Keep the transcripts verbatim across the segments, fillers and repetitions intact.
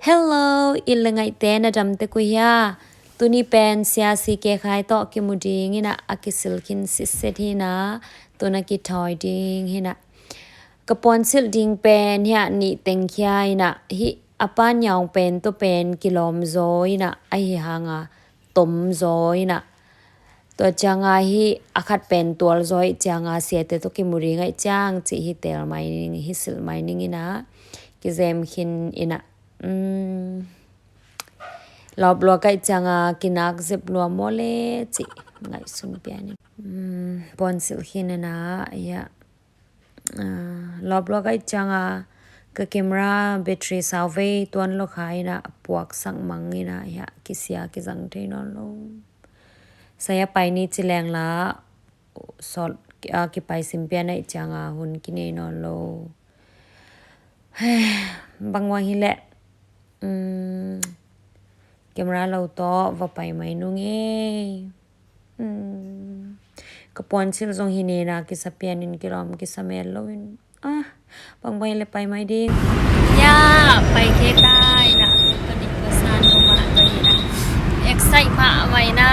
Hello, i le ngaihte na dam tek uh hia? Tuni pen Sia C K Khai tawh kimu ding hi na, a kisil khin sitset hi na, tu na kithawi ding hi na. Ka puansilh ding pen hia nih teng khia hi na, hih a pan niawng pen tawh pen kilawm zaw hi na, ahi hang a tom zaw hi na. Tua ciang a hih a khat pen tual zaw hi ciang a siate tawh kimu ding ahih ciang cih hih tel mai ning, hih silh mai ning hi na, kizem khin hi na. Um, lawp lua ka hih ciang a kinak zep lua maw le cih ngaihsun pia ning. Um, puansilh khin hi na, hia. Ah, lawp lua ka hih ciang a ka camera battery sau vei tuan lo kha hi na, a puaksak mang hi na, hia, kisia kizang thei nawn lo. Saya pai ni ci leng la, sawt, ah, kipai sim pia na hih ciang a hun kinei nawn lo. Bang hang hi leh, um, camera lo tawh va pai mai nung ei. Hmm. Ka puansilh zong hi nena kisa pianin kilawm kisa mel loin. Ah, bang bai le pai mai ding. Ya, pai kei ta hi na. Ka dik ka san ko ma ta hi na. Excite mahmah hi na.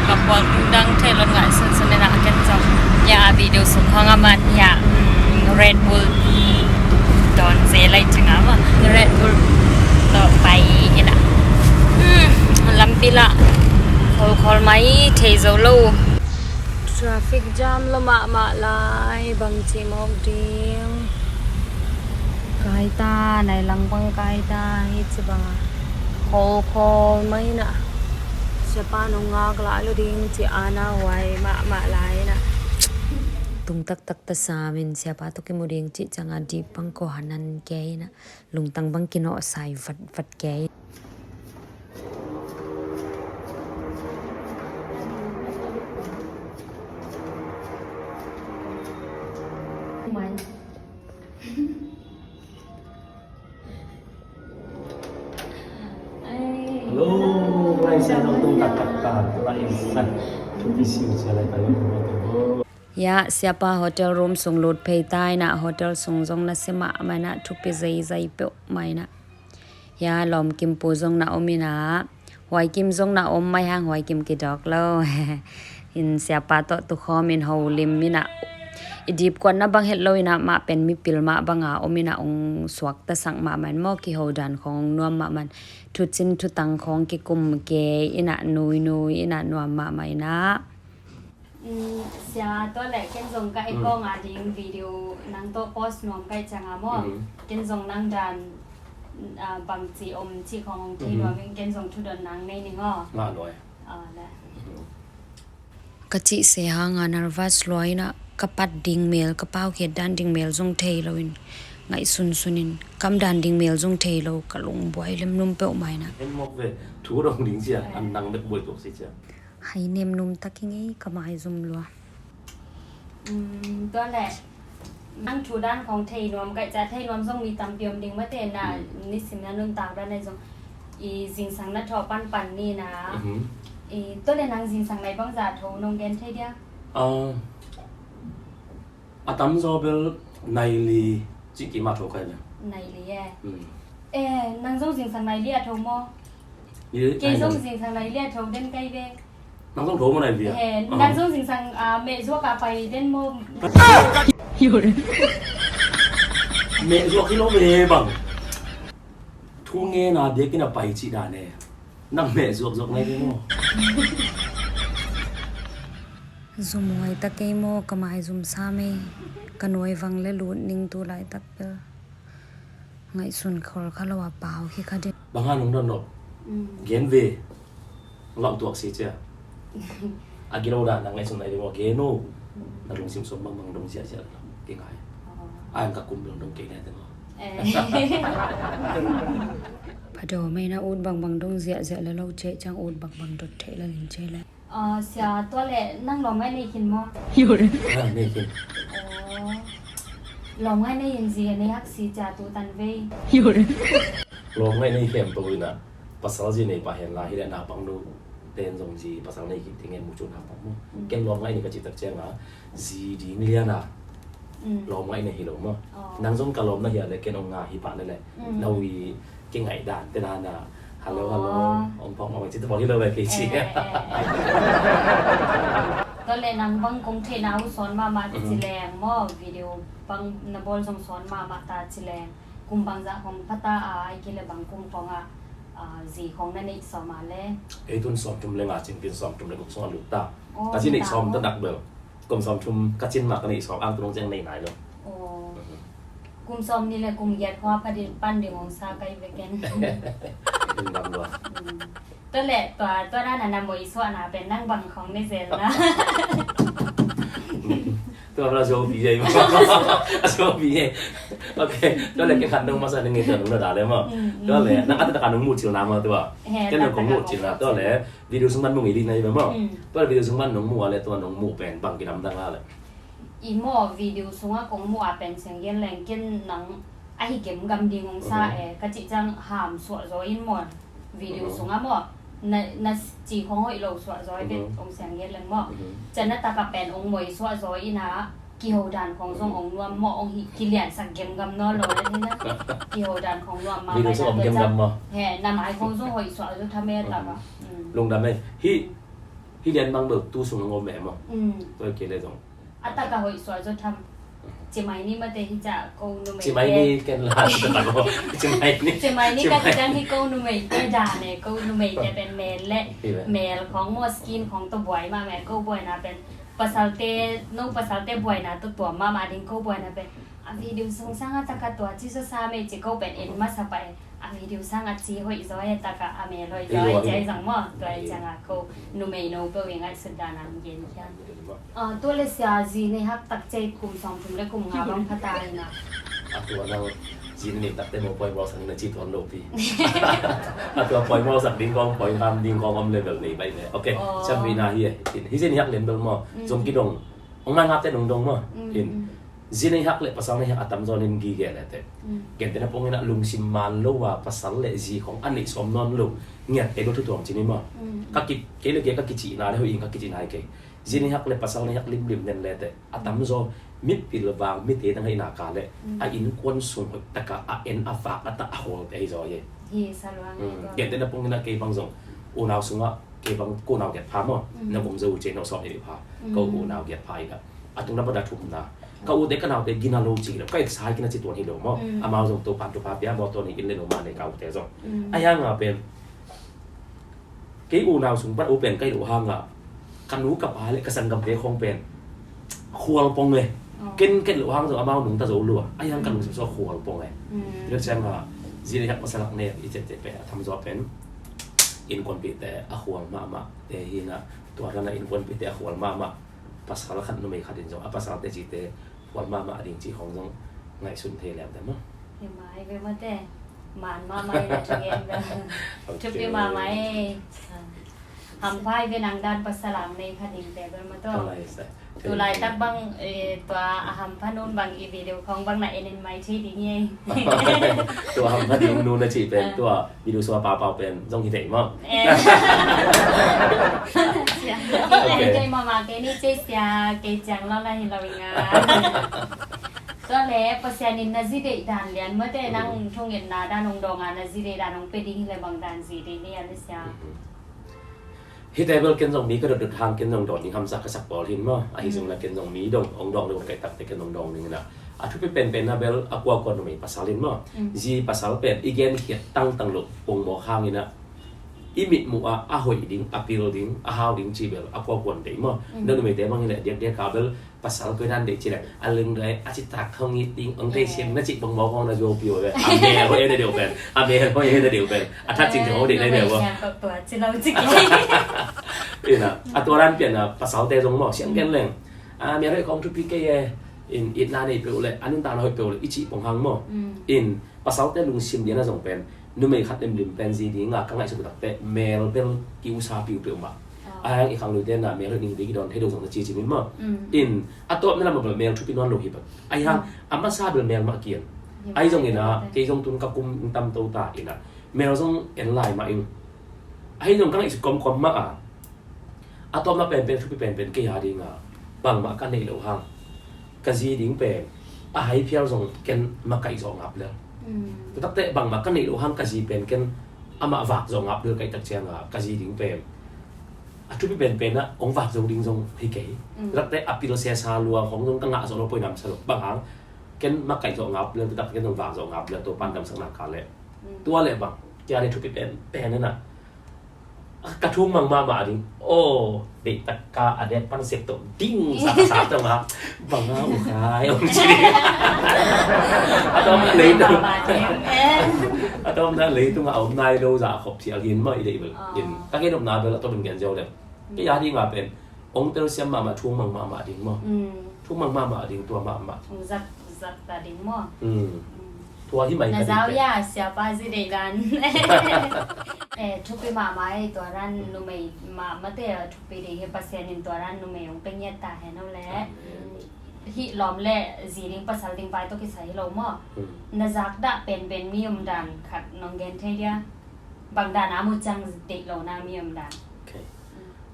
Ka puan dang thei lo ngaihsun sun hi na ken zong. Ya, video sung khong a man ya. Hmm, Red Bull. Don ze lai chinga ma. Red Bull. To pai hi na. Hmm, lampi la. Khol khol mai thei zo lo. Traffic jam lo mahmah lai, bang ci mawk ding. Kai ta, nai lang bang kai ta, hi ci bang a. Khol khol mai na. Siapa nong ngak lah lo ding ci a na huai mahmah lai na. Tung taktak ta samin siapa tawh kimu ding ci ciang a dip bang ko hanan kei na. Lungtang bang kinawhsai vatvat kei. Hello, lai sa nong tung tak tak tak, lai sa. Thupi siu sia lai ta lo. Ya, siapa hotel room sung lut phei ta hi na, hotel sung zong na sia mahmah na, thupi zeizai peuhmah hi na. Ya, lawmkim pu zong na om hi na, huaikim zong na om mai hang huaikim kidawk lo. In siapa tawh tukhawm in holim hi na. I dipkuatna bang het lo hi na, mah pen mipil mah bang a om hi na, ong suaktasak mahmah in maw, kiho dan khong nuam mahmah in, thucin thutang khong kikum kei hi na, nuinui hi na, nuam mahmah hi na. Mm, sia, tua leh ken zong ka i kong a ding video nang tawh post nuam ka i ciang a maw. Mm. Ken zong nang dan, ah, bangci om ci khong thei nuam in ken zong thudon nang nei ning aw. Ngah lua. Ah, le. Mm. Ka cih se hang a nervous lua hi na, ka pat ding mel, ka paukhiat dan ding mel zong thei lo in, ngaihsun sun in, kam dan ding mel zong thei lo, ka lungbuai lemnum peuhmah hi na. En mawk ve, thu dong ding cia, an nang bek buai tuak si cia. Hai nemnum tak i ngei ka mai zum lua. Mm, tua leh nang thu dan khong thei nuam ka i cia, thei nuam zong mi tampi om ding mate na, nisim na nuntak dan ai zong i zingsang na thawh panpan ni na. I tua leh nang zingsang nai bangza tho nong gen thei dia? Ah, a tamzaw bel nai li cih kima tho kai ve. Nai li e. Mm. Eh, nang zong zingsang nai li a tho maw? Kei zong zingsang nai li a tho den kai ve. Nang zong tho maw nai li a? Eh, nang zong zingsang, ah, meh zuak a pai den maw? Meh zuak hi lo ve bang. Thu ngen a biakinn a pai cih dan e. Nang meh zuakzuak nai ve maw? Zum huai ta kei maw, ka mai zum sam ei. Ka nuai vang le lut ning tu laitak bel. Ngaihsun khol kha lo a pau khi kha ding. Bang hang nong don lo? Mm. Gen ve. Lau tuak si cia. A gilo dan nang ngaihsun nai ve maw, gen o. Na lungsim sawm bangbang dong ziahziah lo. Kei ngai. Oh. Ai ang ka kum dong dong kei nai te maw. Eh. Pha daw mai na ut bangbang dong ziahziah le lo ceh ciang ut bangbang dot thei la ling ceh le. Ah, sia tua leh nang lawm ngai nei khin maw? Ah, nei khin. Oh. Lawm ngai nei in zi a nei hak si cia tu tan vei. Lawm ngai nei khem to ina. Pasal zi nei pah hen la hi leh naupang nu ten zong zi pasal nei kik ding en mu cu naupang mu. Mm. Ken lawm ngai nei ka cih tak ciang a zi ding lian a. Mm. Lawm ngai nei hi lo maw. Oh. Nang zong ka lawm na hi a leh ken ong nga hi pah leh leh. Mm. Na ui kingaih dan te na na. Hello, hello. Om phawk mawk ci te phawk hi lo ve kei ci. Tua leh nang bang kong theihna uh sawn mahmah ci leng maw, video bang na bawl zong sawn mahmah ta ci leng. Kum bangzah khong phata a, ai kei le bang kum khong ah zi khong na neih sawm a le? Ei tun sawmthum le nga cin kin sawmthum le guk sawm a lut ta. Ka zi neih sawm ta dak bel. Kum sawmthum ka cin ma ka neih sawm ang tunung ciang nei nai lo. Kum sawmnih le kum giat khua pha ding pan ding hong sa kai ve ken. Tua leh tua tua dan a na moisuahna pen nang bang khong ne zel na? Tua la zo pi ye ma. Zo pi ye. Ok. Tua leh ke khat nong masa nong ngi tua nong na da le ma. Tua leh nang ata ka nong mu cil na ma tua. Ken nong kong mu cil na tua leh. Video sung man mu ngei ding na hi ve maw. Tua video sung man nong mu a le tua nong mu pen bang kinam dang a le. I maw video sungah kong mu a pen siang gen leng ken nang ahi gemgam ding hong sa e ka cih ciang ham suah zaw in maw. Video sungah maw na, na ci khong hoih lo suah zaw i vet hong siang gen leng maw. Cian na tak a pen hong moi suah zaw in a kiho dan khong zong hong nuam maw, hong hi kiliansak gemgam nawn lo le hi na. Kiho dan khong nuam mahmah na tua ciang he na mai khong zong hoih suah zaw tham e tak a. Lungdam e. Hi hi lian mang bel tu sung ngom meh maw. Tua kei le zong a tak a hoih suah zaw tham. Cimai ni mate hi ca ko numei. Cimai ni ken la. Cimai ni. Cimai ni ka ci dang hi ko numei te dan e, ko numei te pen mel le mel khong maw, skin khong tua buai mahmah e, ko buaina pen pasalte, no pasalte buaina tua tuam mahmah ding ko buaina pen. A video sung sang a tak a tua ci sa sa mei ci ko pen en masa pah e. A video sang a ci hoih zaw e tak a a mel hoih zaw e ci ai zang maw. Tua ai ciang a ko numei no peuh i ngaihsut dan a hong gen hiam. Tua le sia zi nei hak tak ci kum sawmthum le kum nga bang pha ta hi na. A tua nang zi nei tak te maw poi maw sang na ci tuan lo pi. A tua poi maw sak ding kong poi ngam ding kong om level nei bai ne. Ok. Siam vi na hi e. Hi zi nei hak lem bel maw. Zong kidong. Ong ngai ngap te nong dong maw. In zi nei hak le pasal nei hak a tamzaw nin gige le te. Gen te na pong in a lungsim man lo a pasal le zi khong a neih sawm nawn lo. Ngiat te lo thu tuam ci ni maw. Ka ki kei le kei ka kicihna le hoih in ka kicihna hi kei. Zi nei hak le pasal nei hak limlim nen le te a tamzaw mipil vang mite dang hei na ka le a innkuan sung hoih taka a en a vak a ta a hawl te hi zaw hi. Gen te na pong in a kei bang zong unau sungah kei bang ko unau giat pha maw. Na kum zo u ce no sawm i pha. Ko unau giat pha i ka a tung na pada thum na ka ute ka naute gina lo ci lo ka et sai kina ci tuan hi lo maw. Amau zong to pan to pa pia maw to ni in le no ma nei ka ute zong. A yang a pen kei unau sung pan u pen kai lo hang a ka nu ka pa le ka sanggamte khong pen khual pong e. Ken ken lo hang zong amau nung ta zo lua a yang ka lungsim so khual pong e. Tua ciang a zi le hak pasal hak ne i cete pen a tamzaw pen innkuanpihte a khual mahmah te hi na. Tua dan a innkuanpihte a khual mahmah pasal khat numei khat in zong a pasalte cite khual mahmah ding ci khong zong ngaihsun thei lem te maw. Hi mai ve mate man mahmah in a thugen bel thupi mahmah e. Hampha i ve nang dan pasal ang nei kha ding te bel maw tua. Tulai tak bang tua a hampha nun bang i video khong bang na en in mai thei ding e. Tua hampha ding nun a cih pen tua video sua paupau pen zong hi thei maw. Kei mama kei ni cei sia kei ciang lo la hi lo i nga. Tua le Pasian in na zi deih dan lian mate nang thungetna dan hong dawng a na zi deih dan hong pe ding hi le bang dan zi deih ni a le sia. Hite bel ken zong mi ka dotdot hang ken zong dawn ding hamsa ka sak pawl hin maw. Ahi zong la ken zong mi dong hong dawng dong kaih takte ken zong dawng ding na. A thupi penpen na bel a kuakua numei pasal hin maw. Zi pasal pen i gen khiat tangtang lo pongmawk hangin a i mitmuh ah a hoih ding a pil ding a hau ding ci bel a kuakuan deih maw. Na numeite bang hi le diakdiak a bel pasal koi dan deih ci le a lengdai a citak khong it ding ong tei siam na cih bangbaw khong na zuau piu ve. A mel hoi na deuh pen a mel hoi na deuh pen a that cing hong deih na deuh. Ina a tua dan pian a pasalte zong maw siang gen leng a mel hoi khong thupi kei e. In itna nei peuh le a nuntakna hoih peuh le i cih pong hang maw. In pasalte lungsim diana zong pen numei khat limlim pen zi dinga ka ngaihsut takte mel bel ki usa piu peuh mah. A hang i khangluite na mel hoih ning ding i dawn thei dong zong na ci ci min maw. In a tawpna lamah bel mel thupi nawn lo hi bel ahi hang a masa bel mel mah kian. Ahi zong ina kei zong tun ka kum tam to ta ina mel zong en lai mah in ahi zong ka ngaihsut kawmkawm mah a a tawpna penpen thupi penpen kei a dinga bangmah ka neih lo hang ka zi ding pen a hai phial zong ken makaih zawh ngap lel. Tutakte bangmah ka neih loh hang ka zi pen ken amah vak zawh ngap bel ka hih tak cianga ka zi ding pen a thupi penpen ah hong vak zo ding zong hi kei. Tutakte a pil sesa lua hong zong ka ngah zawh lo poi namsa lo bang hang ken makaih zawh ngap bel tutak ken zong vak zawh ngap bel Topan damsakna ka leh tua leh bang kia dei thupi penpen na ka thum mang mahmah ding. Aw, deihtak ka a dek pan sek tawh ding sa ka sa tawh nga bang a uh khai om ci ding. A tawm na lei tung a tawm na lei tung a om nai lo za khop thial hin mah i deih bel in ka gen om na bel a tawm in gen ziau lem. Kei a ding a pen ong telsiam mahmah thum mang mahmah ding maw? Thum mang mahmah ding tua mahmah. Ong zak zak ta ding maw? Tua hi mai na ka ding zau pen. Ya siapa zi deih dan. Eh, thupi mahmah ei tua dan numei mahmah te a thupi ding hi Pasian in tua dan numei ong pe ngiat ta hen o le. Hih lawm le zi ding pasal ding pai tawh kisai hi lo maw? Na zak dah penpen mi om dan khat nong gen thei dia? Bang dan a mu cang deih lo na mi om dan.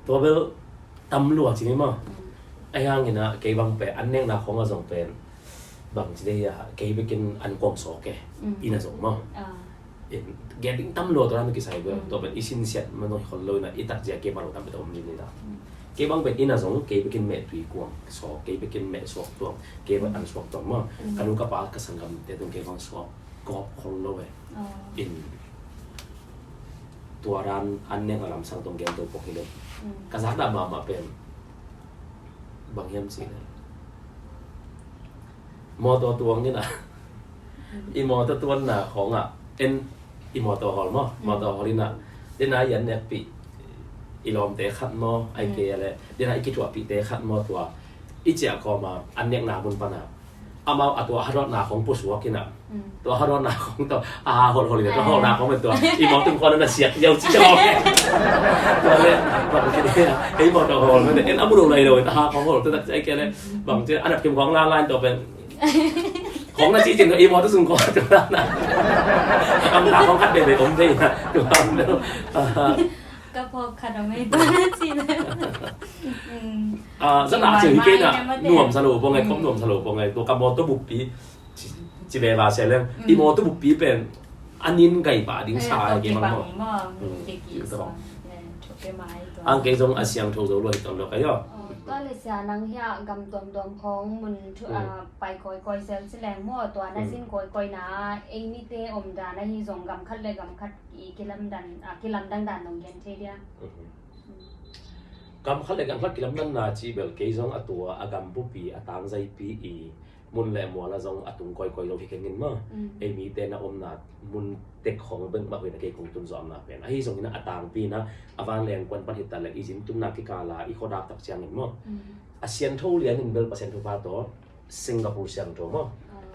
Tua bel tam lua ci ni maw? Ahi hangin ah kei bang pen an nekna khong a zong pen bang ci dei a kei bekin an kuang sawk e. Inn a zong maw? In gen ding tam lua tua dan kisai bel tua pen i sinsiat man zong hi khol lo in ah i takzia kei man lo tam pen om ding in ah. Kei bang pen inn a zong kei bekin meh tui kuang sawk kei bekin meh suak tuang kei bang an suak tuang maw? Ka nu ka pa ka sanggamte tung kei bang suak gawp khol lo e. In tua dan an nek a lamsang tong gen to pok hi lo. Ka zak dah mahmah pen bang hiam ci le mawtaw tuang in ah i mawtaw tuanna khong ah en i mawtaw hawl maw? Mawtaw hawl in ah dena i an nekpih i lawmte khat maw ai kei a le dena i kithuahpihte khat maw tua i ciah kawma an nekna mun pana amau a tua hadawtna khong pusuak in ah tua hadawtna khong tawh a ha holhol in ah tua holhna khong pen tua i mawtung khong na siak ziau ci tawh tua le bang ci dei a ei mawtaw hawl men en a mu lo lai lo in a ha khong hol tua tak ci ai kei le bang ci a nat kim khong la lain tua pen khong na ci cin tua i mawtaw sung khong tua na kam ta khong khat bebe om thei na tua ka phawk khat a mei tua na ci le. Zana ci hi kei na nuam sa lo pong ai khom nuam sa lo pong ai tua ka mawtaw buppi ci ve va sia leng i mawtaw buppi pen a nin gai pah ding sa ai kei mang maw? Ang kei zong a siangtho zo lo hi ton lo ka yo. Tua le sia nang hia gam tuamtuam khong mun pai kawikawi sel ci leng maw tua na zin kawikawi na ei mite om dan ahi zong gam khat le gam khat i kilamdan a kilamdang dan nong gen thei dia? Gam khat le gam khat kilamdanna ci bel kei zong a tua a gam bupi a tangzaipi i mun le mual a zong a tung kawikawi lo hi kengin maw? Ei mite na omna mun tek khong bek mah huina kei kong tun zawhna pen ahi zongin a tangpi na a vanleng kuan pan hi ta le i zin tunna kikala i khuadak tak ciangin maw? A siantho lianin bel Pasian thupha tawh Singapore siangtho maw?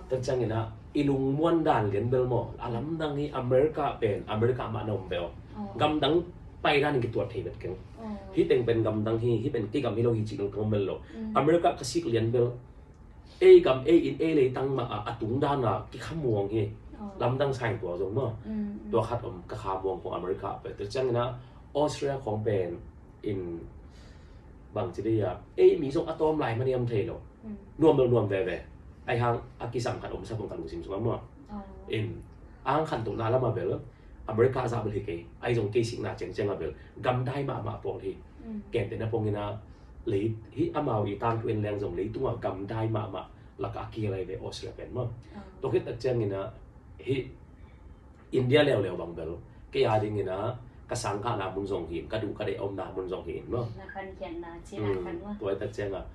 Tek ciangin ah i lungmuan dan lian bel maw a lamdang hi America pen America mah na om bel gamdang pai dan in kituat thei vet keng. Hi teng pen gamdang hi hi pen kei gam hi lo hi cih lungtang om bel lo. America ka sik lian bel ei gam ei in ei leitang mah ah a tung dan a kikhamuang hi. Lamdang saing tua zong maw? Tua khat om ka khamuang khong America pen tek ciangin ah Australia khong pen in bang ci dei a ei mi zong a tawm lai mani am thei lo. Nuam lo nuam veve ai hang a kisam khat om sa bang ka lungsim sungah maw? In a hang khantohna lamah bel America zah bel hi kei ai zong kei sikna ciangciang a bel gamdai mahmah pawl hi. Kente na pongin a lei hi amau i tangthu en leng zong leitungah gamdai mahmah lakah a kial ai ve Australia pen maw? Tua khit tak ciangin a hi India leuleu bang bel kei a dingin a ka sangkahna mun zong hi in ka duh ka deih a omna mun zong hi in maw? Na khankhiatna cih na khan maw? Tua i tak ciangah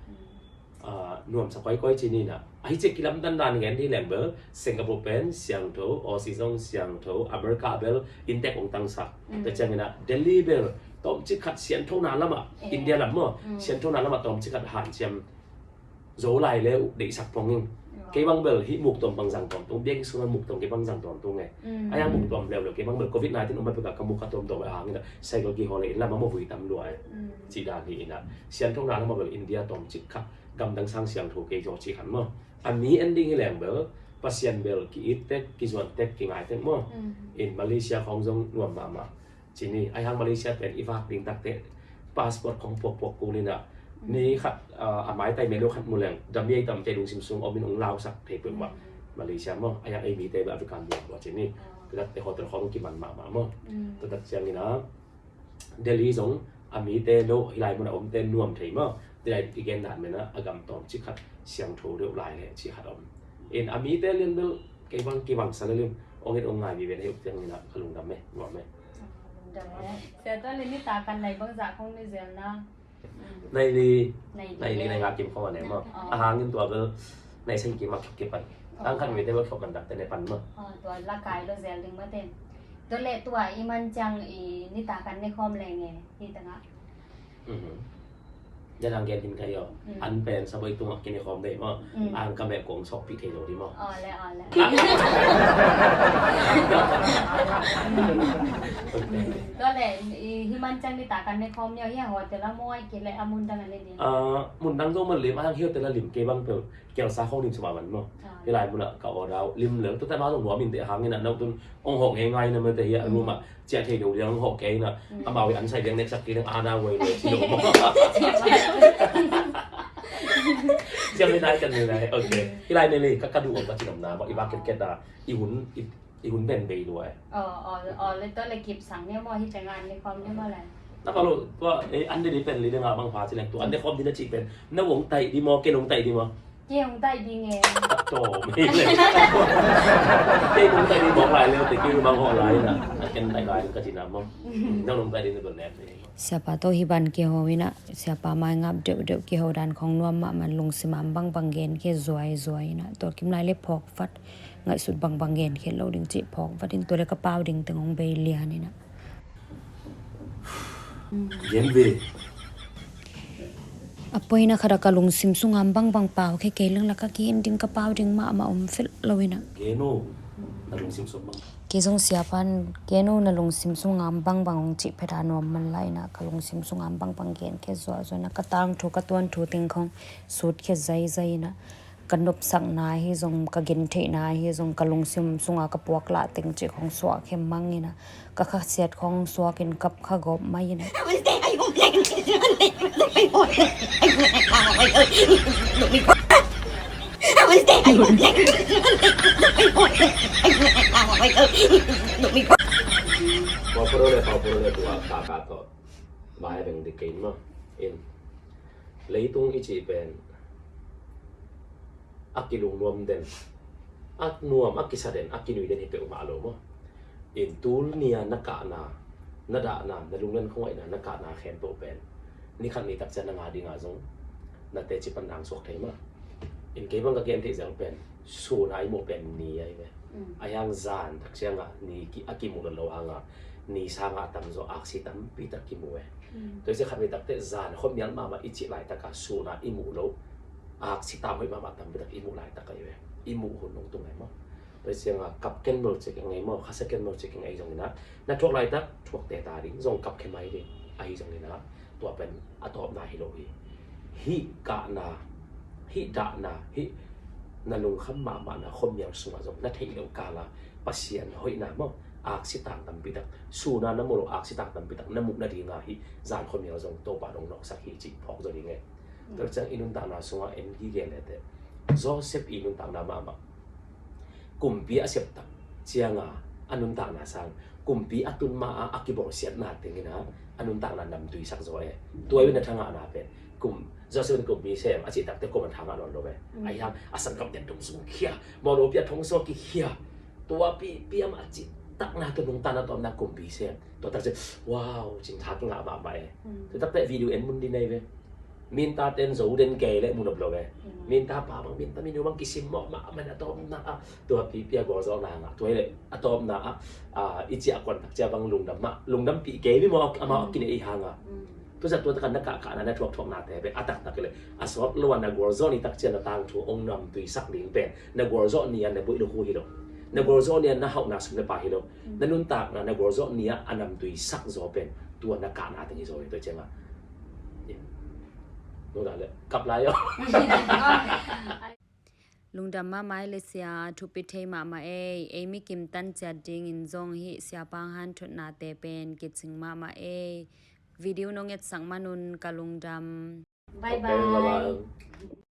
nuamsa koikoi ci ni na ahi cih kilamdan dan ngen dih leng bel Singapore pen siangtho, Aussie zong siangtho, America bel inntek ong tangsak. Tak ciangin a Delhi bel tawmcik khat sianthona lamah India lam maw? Sianthona lamah tawmcik khat hanciam zo lai le uh deihsak pong in. Kei bang bel hih muktuam bang zang tawntung biak hih sungah muktuam kei bang zang tawntung e. Ai a muktuam leuleu kei bang bel covid nineteen om a pekah ka muk ka tuam tawn a hangin a cycle kihawl e in lam a mawvui tam lua e. Cih dan hi in a sianthona lamah bel India tawmcik kha gamdang sang siangtho kei zaw cih khan maw? A mi en ding hi leng bel Pasian bel ki-it tek kizuan tek kingai tek maw? In Malaysia khawng zong nuam mahmah. Ci ni, ai hang Malaysia pen i vak ding takte passport khong puakpuak kul in a ni khat a maitai melo khat mu leng dam i ei tamte lungsim sung om in ong lausak thei peuhmah. Malaysia maw, a hiang ei mite bel African buang buang cin ni. Tua tak te hotel khawng kiman mahmah maw. Tua tak ciangin a Delhi zong a mite lo, hih lai mun a omte nuam thei maw. Hih lai i gen dan men a, a gam tawm cik khat siangtho deuh lai leh cik khat om. In a mite lian bel kei bang kibang sa le lim. Ong et ong ngai mi ven hei uk ciangin a ka lungdam e, nuam e. Lungdam e. Sia tua le ni ta kan nai bang zah khong ni zel na. Nai li, nai li, nai nga kim khong a ne maw. A hangin tua bel nai sang kim a kip kip an. Ang khat mi te bel khop man dak te ne pan maw. Tua la kai lo zel ding maw ten. Tua le tua i man ciang i ni ta kan ne khawm leng e, hi ta nga. Jan ang gen hin ka hi aw. An pen sa boi tung a kine khawm dei maw. Ang ka meh kong sok pi thei lo di maw. Aw le, aw le. Tua le, hi man ciang ni ta kan ne khawm ni aw, hi a hotel a maw, ai ki le a mun dang a ne di. Mun dang zong man lim, ang hi hotel a lim kei bang pel. Kiang sa khawng lim sum a man maw. Hi lai mun a ka order lim lel. Tua ta ma zong nuam in te hangin a nau tun ong hawh ngei ngai na mate hi a room ah ciah thei deuh liang ong hawh kei na. Amau i an sai liang neksak kei liang ana wai lo si lo maw. Ciang ni nai kan ni nai. Ok. Hi lai ni li ka ka duh ong ka cinom na maw. I bak ket ket a i hun i hun ben bei lua e. Aw, aw, aw, le tua le kip sang ni maw hi ciang an ni khawm ni maw le. Na ka lo tua an ni di pen li le nga bang pha ci leng tua an ni khawm di na ci pen. Na wong tai di maw, ke nong tai di maw. Kei hong tai ding e. Tawm hi le. Kei hong tai ding bawk lai le te kei bang hawh lai na. A ken tai lai ka ci na maw. Nang hong tai ding na bel nek. Siapa tawh hi ban kei hawh ina, siapa mai ngap deuhdeuh kei hawh dan khong nuam mahmah lungsim am bangbang gen kei zuai zuai ina. Tua kim lai le phawk vat ngaihsut bangbang gen kei lo ding cih phawk vat in tua le ka pau ding teng hong bei lian ina. Gen ve. A poina khat a ka lungsim sungam bangbang pau khe kei leng la ka ki-in ding ka pau ding mahmah om fel lo ina. Gen o, na lungsim sung bang. Kei zong siapan gen o na lungsim sungam bangbang ong cih phet a nuam man la ina ka lungsim sungam bangbang gen khe zuahzuah na ka tangthu ka tuanthu ting khong sut khe zaizai ina. Ka nopsakna hi zong, ka gentheihna hi zong, ka lungsim sunga ka puak lah teng cih khong suah khe mang ina, ka khasiat khong suak in kap kha gawp mai ina. Pau puro le, pau puro le, tua ka ka tawh. Vai beng di kein maw. In. Leitung i cih pen a kilungnuam den, a nuam, a kisa den, a kinui den hi peuhmah lo maw. In tul nia na kahna, na dahna, na lunglen khongaihna, na kahna khempeuh pen ni khat ni takcia na nga dinga zong na teci pan nang suak thei maw. In kei bang ka gen theih zel pen suna i muh pen ni ahi ve. A hiang zan takcia ngah ni a kimuh lo hanga ni sanga a tamzaw aksi tampi tak kimuh e. Tua i cia khat mi takte zan khuamial mahmah i cih laitaka suna i muh lo aksi tam hoih mahmah tampi tak i muh laitak ahi ve. I muh hun nong tung ahi maw. Tua i cianga kap ken mel cek eng ahi maw, khasa ken mel cek eng ahi zongina na thuak laitak thuak teta ding zong kap khe mai ding ahi zongina tua pen a tawpna hi lo hi. Hih kahna, hih dahna, hih na lungkham mahmahna khuamial sungah zong na theih loh kala Pasian hoihna maw, aksi tang tampi tak, suna na muh lo aksi tang tampi tak na muh nadinga hih zan khuamial zong Topa dong nawksak hi cih phawk zaw ding e. Tua ciang i nuntakna sungah en gige lete Joseph i nuntakna mahmah kumpi a sep tak cianga a nuntakna sang kumpi a tun ma a a kibawlsiatna tengina a nuntakna namtui sak zaw e. Tua i na thangahna pen kum Joseph in kumpi sem a cih takte kum a thangah nawn lo e. A hiang a sanggam den dong sung khia mawlopi a thongsaw kikhia tua pi piam a cih takna tu nungtakna tawmna kumpi sem tua tak cih wow cing thak ngah mahmah e. Tua takte video en mun di nei ve. Minta ten zo den kei le mu nop lo ve. Minta pa bang minta minu bang kisim mawh mah man a tawpna a tua pipi a gualzawhna ngah tua hi le a tawpna a i ciah kuan tak cia bang lungdam mah lungdam pih kei mi maw amau a kinei i hanga. Tua zat tua takan na kahkahna na thuakthuaknate pen a taktak hi le a sawt lo a na gualzawh ni tak cia na tangthu ong namtui sak ding pen na gualzawh ni a na buaih lo hu hi lo. Na gualzawh ni a na hauhna sum le pa hi lo. Na nuntakna na gualzawh ni a a namtui sak zaw pen tua na kahna teng hi zaw hi tua cianga. Lungdam le kap lai aw. Lungdam mahmah e le sia, thupi thei mahmah ei. Ei mi kim tan ciat dingin zong hih siapa hanthotnate pen kicing mahmah ei. Video nong etsak manun ka lungdam. Bye bye.